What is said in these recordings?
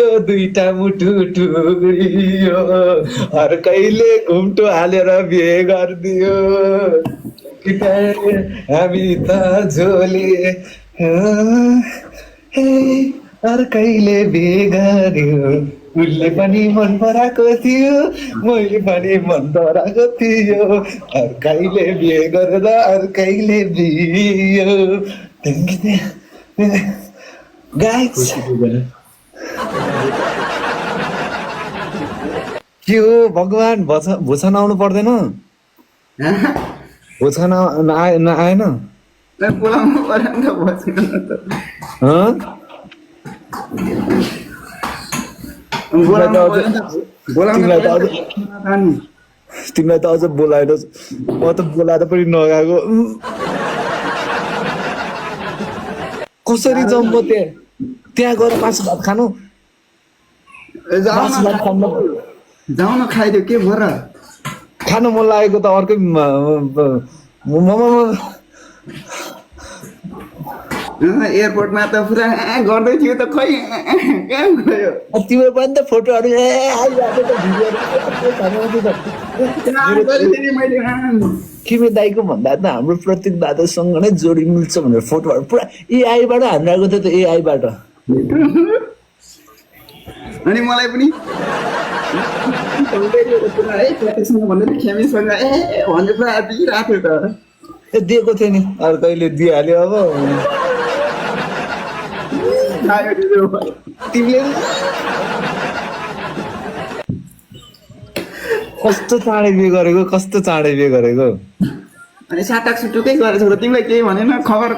यो दुईटा मुटु टुक्रियो अर्कैले घुम्टो हालेर बिहे गरिदियो हामी त झोले हे अर्कैले बिहे गर्यो उसले पनि मन पराएको थियो मैले पनि मन पराएको थियो अर्कैले बिहे गरेर अर्कैले बियो गाइस के हो भगवान भोछन आउनु पर्दैन भोछन आएन बोलाउनु पर्यो नि त भोछन त तिमीलाई त अझ बोलाएर म त बोलाएर पनि नगएको कसरी जाउँ म त्यहाँ गएर मासु भात खानु मासु भात खानु जाउँ न खाइदियो के भयो र खानु मन लागेको त अर्कै एयरपोर्टमा त पुरा गर्दै थियो त खै कहाँ गयो तिम्रो पनि त फोटोहरू किमे दाईको भन्दा त हाम्रो प्रत्येक दादासँग नै जोडी मिल्छ भनेर फोटोहरू पुरा एआईबाट हान्दाको थियो त एआईबाट अनि मलाई पनि भन्दै खेमीसँग भन्दै पुरा दिइरहेको थियो त दिएको थियो नि अर्कैले दिइहाल्यो अब तिमीले कस्तो चाँडै बिहे गरेको कस्तो चाँडै बिहे गरेको अनि साटाक सुटुकै गरेछ र तिमीलाई केही भनेन खबर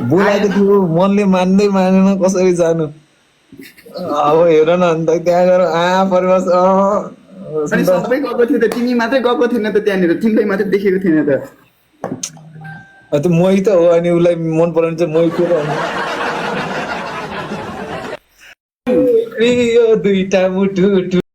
बोलाएको थियो मनले मानेन कसरी जानु अब हेर न अन्त त्यहाँ गएर परिवार अनि सबै गएको थियो त तिमी मात्रै गएको थिएन त त्यहाँनिर तिमीलाई मात्रै देखेको थिएन त मै त हो अनि उसलाई मन पराउनु चाहिँ मै थियो यो दुईटा मुटु